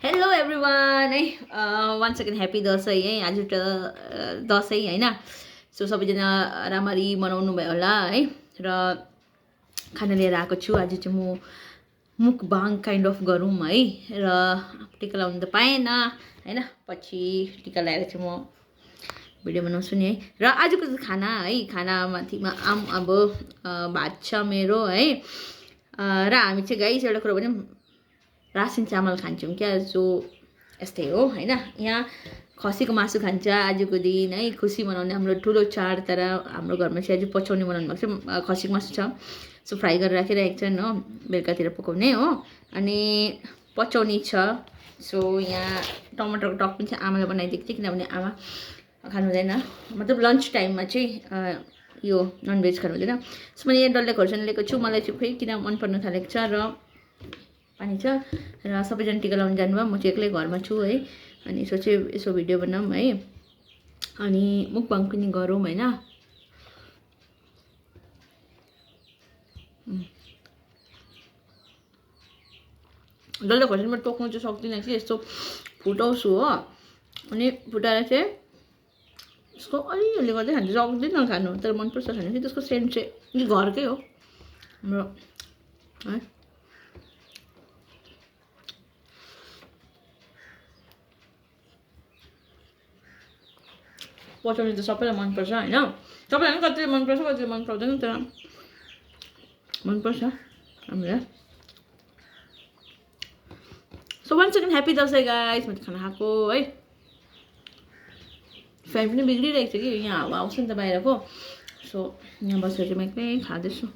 Hello everyone है one second happy Dashain है आज दसैँ होइन। सो सबैजना राम्ररी मनाउनु भयो होला है। र खाना लिएर आएको छु। आज चाहिँ म मुकबाङ काइन्ड अफ गरौँ है। र टिका लगाउनु त पाएन होइन, पछि टिका लगाएर चाहिँ म भिडियो बनाउँछु नि है। र आजको खाना है, खानामाथिमा अब भात छ मेरो है। र हामी चाहिँ गाइस एउटा कुरो भने रासिन चामल खान्छौँ क्या, सो यस्तै हो होइन। यहाँ खसीको मासु खान्छ आजको दिन है, खुसी मनाउने हाम्रो ठुलो चाड। तर हाम्रो घरमा चाहिँ आज पचौनी बनाउनु भएको छ, खसीको मासु छ। सो फ्राई गरेर राखिरहेको छन् हो, बेलुकातिर पकाउने हो। अनि पचौनी छ। सो यहाँ टमाटरको टक पनि चाहिँ आमाले बनाइदिएको थियो, किनभने आमा खानु हुँदैन, मतलब लन्च टाइममा चाहिँ यो ननभेज खानु हुँदैन। सो मैले यहाँ डल्ले खोर्सानी लिएको छु, मलाई चाहिँ खोइ किन मन पर्न थालेको छ। र पानी छ र सबैजना टिका लगाउनु जानुभयो, म चाहिँ एक्लै घरमा छु है। अनि सोचेँ यसो भिडियो बनाऊँ है, अनि मुकबाङ पनि गरौँ होइन। डल्ले खोर्सानीमा टोक्नु चाहिँ सक्दिनँ कि, यस्तो फुटाउँछु हो। अनि फुटाएर चाहिँ यसको अलिअलि गर्दै खान्छ, सक्दिनँ खानु, तर मनपर्छ खानु कि त्यसको सेन्ट चाहिँ घरकै हो हाम्रो है। पचौनी त सबैलाई मनपर्छ होइन, सबैलाई कतिले मनपर्छ कतिले मन पर्दैन, तर मनपर्छ हामीलाई। So one second happy Dashain guys. म त खाना खाएको है, फ्यान पनि बिग्रिरहेको छ कि, यहाँ हावा आउँछ नि त बाहिरको। सो यहाँ बसेर चाहिँ म एक्लै खाँदैछु।